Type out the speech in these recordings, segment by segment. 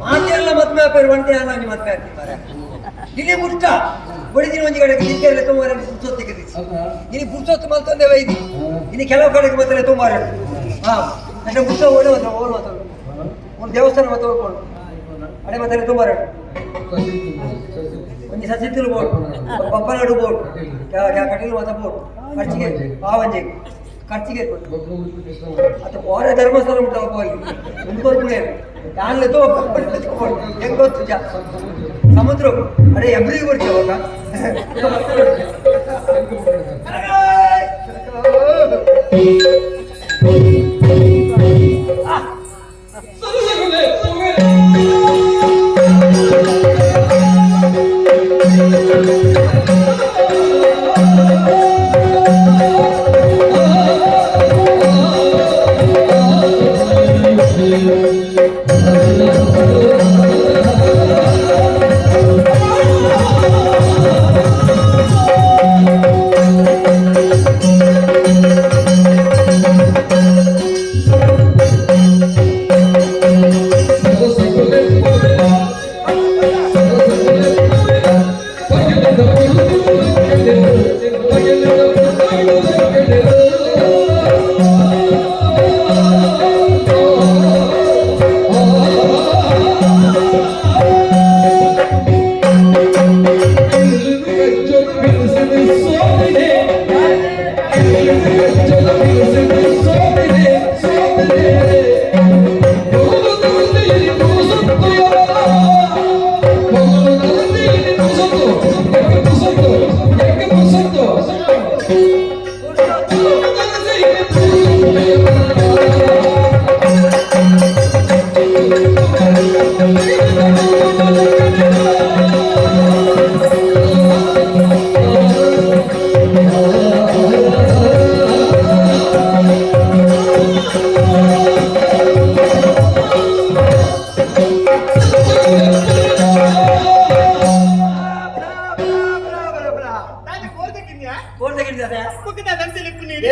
ಮಾತೆಲ್ಲ ಮದ್ಮೆ ಆಪೇರು ಒಂಟೆ ಅಲ್ಲ ನೀ ಮದ್ಮೆ ಆಗ್ತೀನಿ ಮಾರ್ರೆ. ಇಲ್ಲಿ ಮುಟ್ಟ ಬಡಿದಿನ ಒಂಜಿ ಕಡೆಗೆ ತಿರ್ಗೆಲ್ಲ ತೊಂಬಾರೆ ಪುರ್ಸೊತ್ತು ತೆಗೆದಿಸಿ. ಇನಿ ಪುರ್ಸೊತ್ತು ಮಲ್ತೊಂದೇ ವೈದಿ ಇನಿ ಕೆಲವು ಕಡೆಗೆ ಮಾತ್ರ ತೊಂಬಾರೆ. ಹಾ, ಅಷ್ಟೇ ಮುಟ್ಟ ಓಡಿ ಮಾತ್ರ ಓಡು ಮಾತ್ರ ಒಂದು ದೇವಸ್ಥಾನ ಮಾತ್ರ ಓಡ್ಕೊಂಡು ಅಡೆ ಮಾತ್ರ ತೊಂಬಾರೆ. ಒಂಜಿ ಸಸಿತ್ತಲು ಬೋಟ್, ಪಪ್ಪನಾಡು ಬೋಟ್, ಕಟೀಲು ಮಾತ್ರ ಬೋಟ್ ಖರ್ಚಿಗೆ ಪಾವಂಜೆ ಖರ್ಚಿಗೆ. ಅತ್ತ ಪೋರೆ ಧರ್ಮಸ್ಥಳ ಮುಟ್ಟ ಹೋಗಿ ಮುಂದುವರ್ ಪುಣೆ ಯಾನ್ಲೆ ತೋ ಹೆಂಗ್ ಗೊತ್ತು ಜಾ ಸಮುದ್ರ ಅರೆ ಎಬ್ರಿಗೆ ಬರ್ತೀವಿ ಅವಾಗ.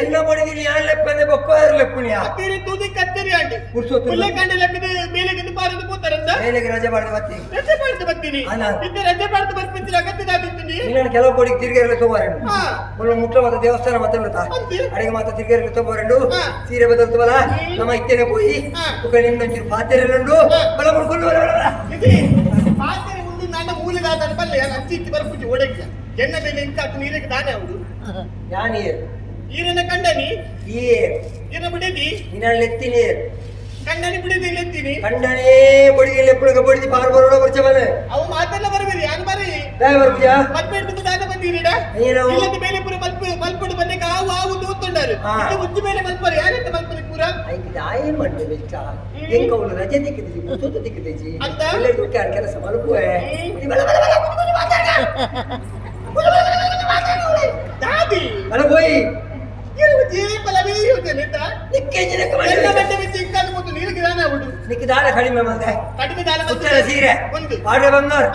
ಎನ್ನ ಬಡಿದಿನಿ ಯಾನ್ ಲೆಪ್ಪಂದೆ ಬೊಕ್ಕ ಲೆಪ್ಪುನಿಯಾ. ಕತ್ತರಿ ತೂದಿ ಕತ್ತರಿ ಅಂಡಿ. ಪುರ್ಸೊತ್ತು. ಮುಲ್ಲಕಂಡ ಲೆಕ್ಕದ ಮೇಲೆಗಿಂದ ಪಾರದ ಪೋತಾರಂತ. ಬೇಲೆಗೆ ರಜೆ ಮಾಡಿದ ಬತ್ತಿ. ರಜೆ ಪಾಡ್ದು ಬರ್ತೀನಿ. ಅಲ್ಲ. ಇದ್ದ ರಜೆ ಪಾಡ್ದು ಬರ್ಪಿಂಚಿನ ಅಗತ್ಯದಾದಿತ್ತೀನಿ. ನೀನು ಕೆಲವು ಕೊಡಿಗೆ ತಿರ್ಗೇರ್ಲೆ ತೊಂಬಾರೆಂಡು. ಮುಳ್ಳು ಮುಟ್ಟ ಮತ್ತೆ ದೇವಸ್ಥಾನ ಮತ್ತೆ ಬಿಡ್ತಾ. ಅಂತೆ. ಅಡಿಗೆ ಮಾತ್ರ ತಿರ್ಗೇರ್ಲೆ ತೊಂಬಾರೆಂಡು. ಸೀರೆ ಬದಲ್ತವಲ್ಲ. ನಮ್ಮ ಇತ್ತೇನೆ ಪೋಯಿ. ಬೊಕ್ಕ ನಿಂದೊಂಚೂರು ಪಾತ್ರೆಲುಂಡು. ಬಲ ಮುಡ್ಕೊಂಡು ಬಲ ಬಲ ಬಲ. ಇದು ಪಾತ್ರೆ ಉಂಡು ನನ್ನ ಮೂಲೆದಾದ ಬಲ್ಲೆ ನಾನು ಅಚ್ಚಿ ಇತ್ತಿ ಬರ್ಪುಜಿ ಒಡಕ್ಕೆ ಎನ್ನ ಮೇಲೆ ಇಂತ ನೀರಿಗೆ ದಾನೆ ಅವಳು. ಯಾನ್ ಏರ್? ಈರನ್ನ ಕಂಡನಿ. ಏರ್? ಈರನ್ನ ಬಿಡದಿ. ನಿನ್ನ ಎತ್ತಿನೇರ್? ಕಂಡನಿ ಬಿಡದಿ ಎತ್ತೀನಿ. ಕಂಡನೇ ಬಡಿಗೆ ಲೆಪ್ಪುಣಗ ಬಡಿದಿ ಪಾರ್ ಬರೋಡ ಬರ್ಚವನೆ. ಅವು ಮಾತೆಲ್ಲ ಬರಬೇರಿ ಯಾನ್ ಬರಿ. ದಾಯ ಬರ್ತೀಯಾ? ಮದ್ವೆ ಹಿಡ್ದು ದಾನ ಬಂದೀರಿಡ. ಏನು? ಇಲ್ಲದ ಮೇಲೆ ಪೂರ ಮಲ್ಪ ಮಲ್ಪಡು ಬಂದಾಗ ಆವು ಆವು ತೂತುಂಡಾರು. ಇದು ಉಜ್ಜಿ ಮೇಲೆ ಮಲ್ಪರು ಯಾರಂತ ಮಲ್ಪರು ಪೂರ. ಐಕ್ ದಾಯ ಮಂಡೆ ಬೆಚ್ಚ ಎಂಕ ಅವಳು ರಜೆ ತಿಕ್ಕಿದ್ದೀಜಿ, ಪುಸ್ತಕ ತಿಕ್ಕಿದ್ದೀಜಿ. ಅಂತ? ಎಲ್ಲರಿಗೂ ಕೆಲಸ ಮಲ್ಪುವೆ. ಬಲ ಬಲ ಬಲ ಕುದು ಕುದು ಮಾತಾಡ. ಕುದು ಬಲ ಬಲ ಕುದು ಮಾತಾಡ. ದಾದಿ. ಬಲ ಪೋಯಿ. ಇರು ಜೀಪಲ ವೀರ್ಯುಜನಿತ. ನಿಕ್ಕೆ ಜಿನಕ್ಕೆ ಎಲ್ಲ ಮಂಡೆ. ಬಂಡೆ ಬಿಚ್ಚಿ ಇಂಕಾದ ಮತ್ತು ನೀರಿಗೆ ದಾನ ಅವಳು. ನಿಕ್ಕೆ ದಾಳ ಕಡಿಮೆ ಮಂದೆ. ಕಡಿಮೆ ದಾನ. ಉತ್ತರ ಸೀರೆ. ಒಂದು. ಪಾಡ್ರೆ ಬಂದವರು.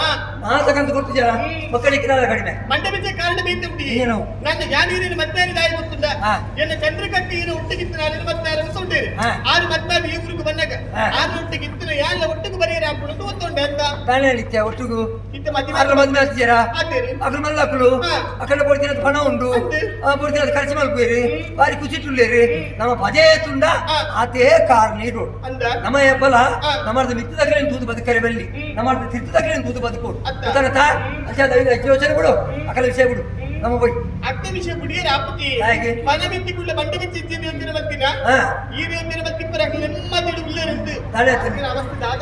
ಮಾತಕಂತ ಗುರ್ತು ಜನ. ಮಕ್ಕಳಿಗೆ ದಾಳ ಕಡಿಮೆ. ಮಂಡೆ ಬಿಚ್ಚ ಕಾರಣ ಬೀತ ಉಂಟಿ. ಏನು? ನನ್ನ ಜ್ಞಾನೀರಿನ ಮತ್ತಾರಿ ದಾಯಿ ಗೊತ್ತುಂಡ. ಎನ್ನ ಚಂದ್ರಕಟ್ಟಿ ಏನು ಒಟ್ಟಿಗಿತ್ತು ನಾನು ಮತ್ತಾರ ಅಂತ ಉಂಟೇರಿ. ಆರು ಮತ್ತಾರು ಈ ಊರಿಗೆ ಬಂದಾಗ ಆರು ಒಟ್ಟಿಗೆ ಇತ್ತು ಯಾಲ್ಲ ಒಟ್ಟಿಗೆ ಬರೆಯರ ಹಾಕೊಂಡು ಒತ್ತುಂಡೆ ಅಂತ. ತಾನೇ ನಿತ್ಯ ಒಟ್ಟಿಗೂ. ಇತ್ತ ಮಧ್ಯ. ಅರ್ಲ ಮದ್ವೆ ಆಗ್ತೀರಾ? ಆತೇರಿ. ಅಕಲು ಮಲ್ಲಕುಲು. ಅಕಲ ಪೊಡ್ತಿನದ ಪಣ ಉಂಡು. ಪೊಡ್ತಿನದ ಖರ್ಚು ಮಲ್ಪೇರಿ, ಬಾರಿ ಖುಷಿ ತುಳ್ಳೇರಿ. ನಮ್ಮ ಪದೇ ತುಂಡ. ಆತೇ ಕಾರ್ ನೀರು. ಅಂದ. ನಮ್ಮ ಬಲ ನಮ್ಮದು ಮಿತ್ತದಕಲೆ ತೂದು ಬದುಕರೆ ಬಲ್ಲಿ. ನಮ್ಮದು ತಿರ್ತದಕಲೆ ತೂದು ಬದುಕು. ಗೊತ್ತಾಗತ್ತಾ? ಅಚ್ಚಾ, ಯೋಚನೆ ಬಿಡು, ಅಕಲ ವಿಷಯ ಬಿಡು, ನಮ್ಮ ಬೈ. ಅಕ್ಕ ವಿಷಯ ಬಿಡಿಯರ ಆಪುತಿ. ಹಾಗೆ. ಪನ ಬಿತ್ತಿ ಕುಳ್ಳ ಬಂಡೆ ಬಿಚ್ಚಿ ಇದ್ದೀನಿ ಅಂದಿನ ಬತ್ತಿನ. ಈ ಅಂದಿನ ಬತ್ತಿಪ್ಪರ ನೆಮ್ಮದಿ ಉಳ್ಳೇರಿಂದು. ತಾಳೆ ಆತನೆ. ಅವಸ್ಥೆ ದಾದ.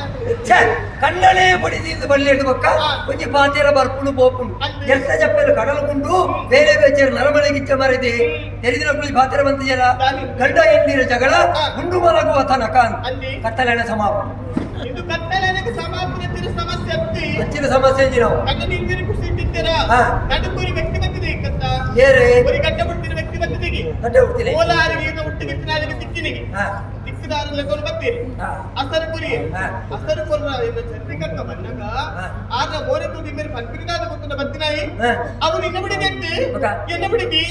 ಛೆ, ಕಣ್ಣನೇ ಬಡಿದಿಂದ ಬಲ್ಲೆಡ್ದು ಬೊಕ್ಕ ಒಂಜಿ ಪಾತೆರ ಬರ್ಪುಂಡು ಪೋಪುಂಡು. ಅಂದ್. ಎರ್ತ ಜಪ್ಪೆಲು ಕಡಲುಗುಂಡು ಬೇರೆ ಬೇಚೇರು ನರಮನೆ ಗಿಚ್ಚ ಮರೆದೆ ತೆರಿದಿನ ಕುಳಿ ಪಾತೆರ ಬಂತಿಜಲ. ದಾನಿ. ಗಂಡ ಹೆಂಡಿರ ಜಗಳ ಗುಂಡು ಮಲಗುವ ತನಕ. ಅಂದಿ. ಕತ್ತಲೆಣ ಸಮಾಪ. ಇದು ಕತ್ತಲೆನಕ್ಕೆ ಸಮಾಪನ ಸಮಸ್ಯೆ ಅತ್ತಿ. ಅಂಚಿನ ಸಮಸ್ಯೆ ಇಂಜಿ ನಾವು. ಕಣ್ಣ ನೀರು ಖುಷಿ ಇಟ್ಟಿದ್ದೀರಾ. ನಡುಕೂರಿ ವ್ಯಕ್ತಿ ಬತ್ತಿದೆ ಕತ್ತ. ಏರೆ? ಒರಿ ಗಡ್ಡ ಬಿಡ್ತಿರ ವ್ಯಕ್ತಿ ಬತ್ತಿದೆಗೆ. ಗಡ್ಡೆ ಬಿಡ್ತೀನಿ. ಓಲಾರಿಗೆ ಏನು ಒಟ್ಟಿಗೆ ತಿಕ್ಕಿನಿಗೆ. ತಿಕ್ಕಿದಾರ ಲೆಕ್ಕನು ಬತ್ತೀರಿ. ಅಸರು ಕುರಿ. ಅಸರು ಕೊರ್ರ ಎನ್ನ ಚಂದ್ರಿಕಕ್ಕ ಬಂದಾಗ ಆಗ ಮೋರೆ ತೂದಿ ಮೇರೆ ಪನ್ಪಿರಿದಾದ ಗೊತ್ತುಂಡ ಬತ್ತಿನಾಯಿ. ಅವನು ಎನ್ನ ಬಿಡಿದೆತ್ತು. ಬೊಕ? ಎನ್ನ ಬಿಡಿದಿ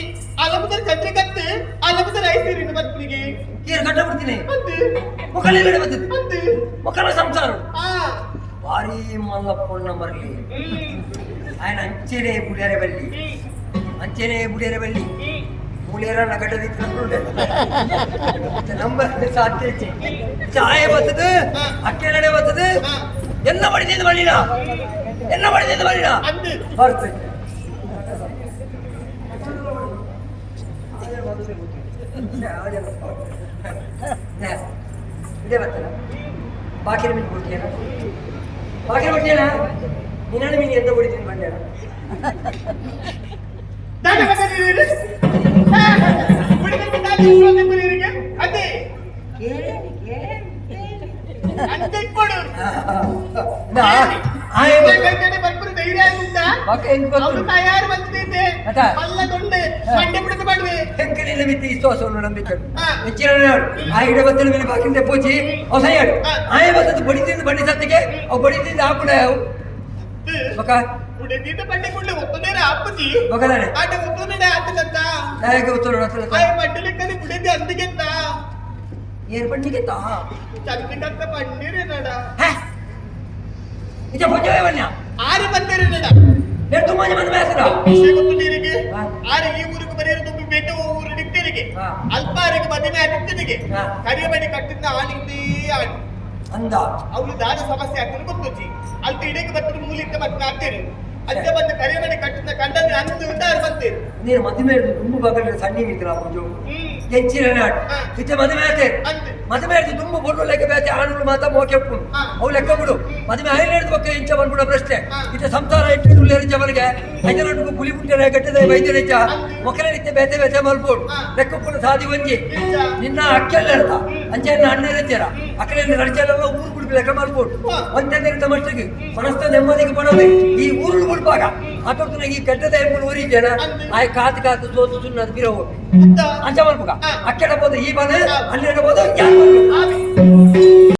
ಅಲಪುದರ ಚಂದ್ರಿಕತ್ತು ಅಲಪುದರ ಐಸಿರಿ ಬತ್ತಿನಿಗೆ. ಏರು ಗಡ್ಡೆ ಬಿಡ್ತೀನಿ? ಅಂದು. ಮೊಕಲಿಲ್ಲಡೆ ಬತ್ತಿದ್ದು? ಅಂದು. ಮೊಕಲ ಸಂಸಾರ. ಭಾರಿ ಮಲ್ಲಪ್ಪಣ್ಣ ಮರಲಿ ఆయన ಅಂಚೆನೆ ಬುಡಿಯರೆ ಬಲ್ಲಿ ಅಂಚೆನೆ ಬುಡಿಯರೆ ಬಲ್ಲಿ ಮೂಲೇರನ್ನ ಕಟ್ಟದಿತ್ತು ನಂಬರ್ ಸಾಧ್ಯ ಚಾಯ ಬರ್ತದೆ ಅಕ್ಕೆ ನಡೆ ಬರ್ತದೆ ಎಲ್ಲ ಮಾಡಿದ್ದು ಬಳ್ಳಿನ ಎಲ್ಲ ಮಾಡಿದ್ದು ಬಳ್ಳಿನ ಬರ್ತದೆ ಇದೇ ಬರ್ತದ ಬಾಕಿನ ಮೀನು ಕೊಡ್ತೀಯಾ? ಬಾಕಿನ ಕೊಡ್ತೀಯಾ? ನಿನ್ನ ಮೀನು ಎಂತ ಹೊಡಿತೀನಿ ಬಂದೇನ? ನಂಬಿಕೆ ಹೆಚ್ಚಿನ ಆ ಇಡ ಬತ್ತಲ ಮೇಲೆ ಬಾಕಿಂದ ಪೋಚಿ ಅವು ಸೈಯಾಡು ಆಯ ಬತ್ತದ ಬಡಿದಿಂದ ಬಂಡಿ ಸತ್ತಿಗೆ ಅವು ಬಡಿದಿಂದ ಹಾಕುಡ ಬಕ ಬಂಡಿ ಕುಳ್ಳಿ ಒತ್ತನೇರ ಅಪ್ಪಜಿ ಬಕದಾನೆ ಆಟ ಒತ್ತನೇಡ ಆತನಂತ ನಾಯಕ ಉತ್ತರ ಹತ್ರ ಆಯ ಮಡ್ಡಲಿಕ್ಕಲ್ಲಿ ಬುಡಿದ್ದೆ ಅಂದಿಗೆಂತ ಏನ್ ಬಂಡಿಗೆ ತಾ ಚಂದಿಕಕ್ಕ ಬಂಡಿರೆ ನಡ ಇದ ಪಂಜಾಬ್ ಬನ್ಯ ಆರು ಬಂದಿರೆ ನಡ నేను ತುಂಬಾ ಮಂದಿ ಮೇಸರ ವಿಷಯ ಗೊತ್ತು ನೀರಿಗೆ ಆರೆ ಈ ಊರಿಗೆ ಬರೆಯಲು ತುಂಬಿ ಬೇಟ ಊರು ನಿಂತಿರಿಗೆ ಅಲ್ಪಾರಿಗೆ ಮದುವೆ ಆಗಿತ್ತಿನಿಗೆ ಕರಿಯ ಬಡಿ ಕಟ್ಟಿದ್ದ ಆಣಿಂದೇ ಆಣಿ ಅಂದ ಅವಳು ದಾನ ಸಮಸ್ಯೆ ಆಗ್ತದೆ ಗೊತ್ತುಜಿ ಅಲ್ಪ ಇಡಕ್ಕೆ ಬರ್ತದೆ ಮೂಲಿಕ್ಕೆ ಮತ್ತೆ ಆಗ್ತೇನೆ ಅಜ್ಜ ಬಂದು ಕರಿಯ ಬಡಿ ಕಟ್ಟಿದ್ದ ಕಂಡಲ್ಲಿ ಅಂದು ಉಂಟು ಆರು ಬಂತೇನೆ ನೀನು ಮದುವೆ ತುಂಬ ಬಗಲ ಸಣ್ಣ ಮಿತ್ರ ಪಂಜು ಎಂಚಿನ ನಾಡು ಇತ್ತೆ ಮದುವೆ ಆತೆ ಮದುವೆ ಆಯ್ತು ತುಂಬ ಬೊಡ್ಡು ಲೆಕ್ಕ ಬೇತೆ ಆಣುಗಳು ಮಾತ ಮೋಕೆಪ್ಪು ಅವು ಲೆಕ್ಕ ಬಿಡು ಮದುವೆ ಆಯ್ಲು ಹಿಡಿದು ಪಕ್ಕ ಇಂಚ ಬಂದ್ಬಿಡ ಪ್ರಶ್ನೆ ಇತ್ತೆ ಸಂಸಾರ ಇಟ್ಟು ಉಳ್ಳೇರಿಂಚ ಮನೆಗೆ ಐದನಟ್ಟಿಗೆ ಪುಲಿ ಪುಟ್ಟರೆ ಕಟ್ಟಿದ ವೈದ್ಯರೆಂಚ ಮೊಕ್ಕಲಿತ್ತೆ ಬೇತೆ ಬೇತೆ ಮಲ್ಪೋಡು ಲೆಕ್ಕಪ್ಪುನ ಸಾದಿ ಒಂಜಿ ನಿನ್ನ ಅಕ್ಕೆಲ್ಲ ಇರ್ತ ಅಂಚೆ ಅಣ್ಣ ಇರ್ತೀರ ಅಕ್ಕಡೆಯಲ್ಲಿ ನಡಚೆಲ್ಲ ಊರು ಬಿಡ್ಬೇಕು ಲೆಕ್ಕ ಮಲ್ಪೋಡು ಒಂದೆಂದಿರುತ್ತ ಮಟ್ಟಿಗೆ ಮನಸ್ಸ ನೆಮ್ಮದಿಗೆ ಬರೋದು ಈ ಊರು ಬಿಡ್ಪಾಗ ಆಟೋಡ್ತನಾಗ ಈ ಕೆಟ್ಟದ ಎಂಬುದು ಊರಿ ಜನ ಆಯ್ ಕಾತು ಕಾತು ಸೋತು ಸುಮ್ಮನೆ ಅದು ಬಿರೋ ಅಂಚ ಮಲ್ಪುಗ ಅಕ್ಕೆಡಬೋದು ಈ ಬನೆ ಅಲ್ಲಿ ಇಡಬಹುದು ಯಾರು.